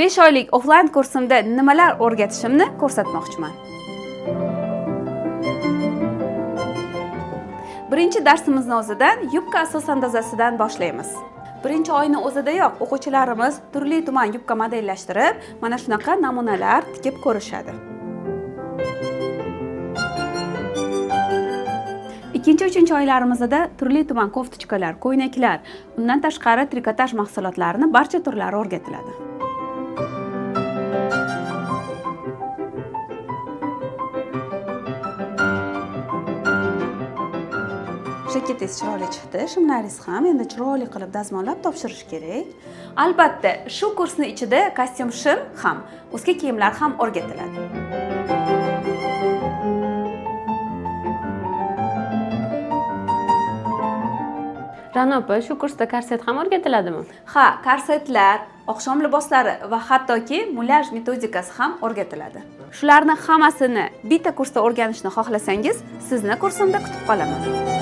5 oylik offlayn kursimda nimalar o'rgatishimni ko'rsatmoqchiman. Birinchi darsimizni o'zidan yubka asos andazasidan boshlaymiz. Birinchi oyni o'zidayoq o'quvchilarimiz turli tuman yubka modellashtirib, mana shunaqa namunalar tikib ko'rishadi. Ikkinchi, uchinchi oylarimizda turli tuman koftochkalar, ko'ylaklar, undan tashqari trikotaj mahsulotlarini barcha turlari o'rgatiladi. Jaketingiz chiroyli chiqdi, shimlaringiz ham endi chiroyli qilib dazmollab topshirish kerak. Albatta, shu kursni ichida kostyum shim ham, ustki kiyimlar ham o'rgatiladi. Ra'no opa, shu kursda korset ham o'rgatiladimi? Ha, korsetlar, oqshom liboslari va hattoki mulyaj metodikasi ham o'rgatiladi. Shularni hammasini bitta kursda o'rganishni xohlasangiz, sizni kursimda kutib qolaman.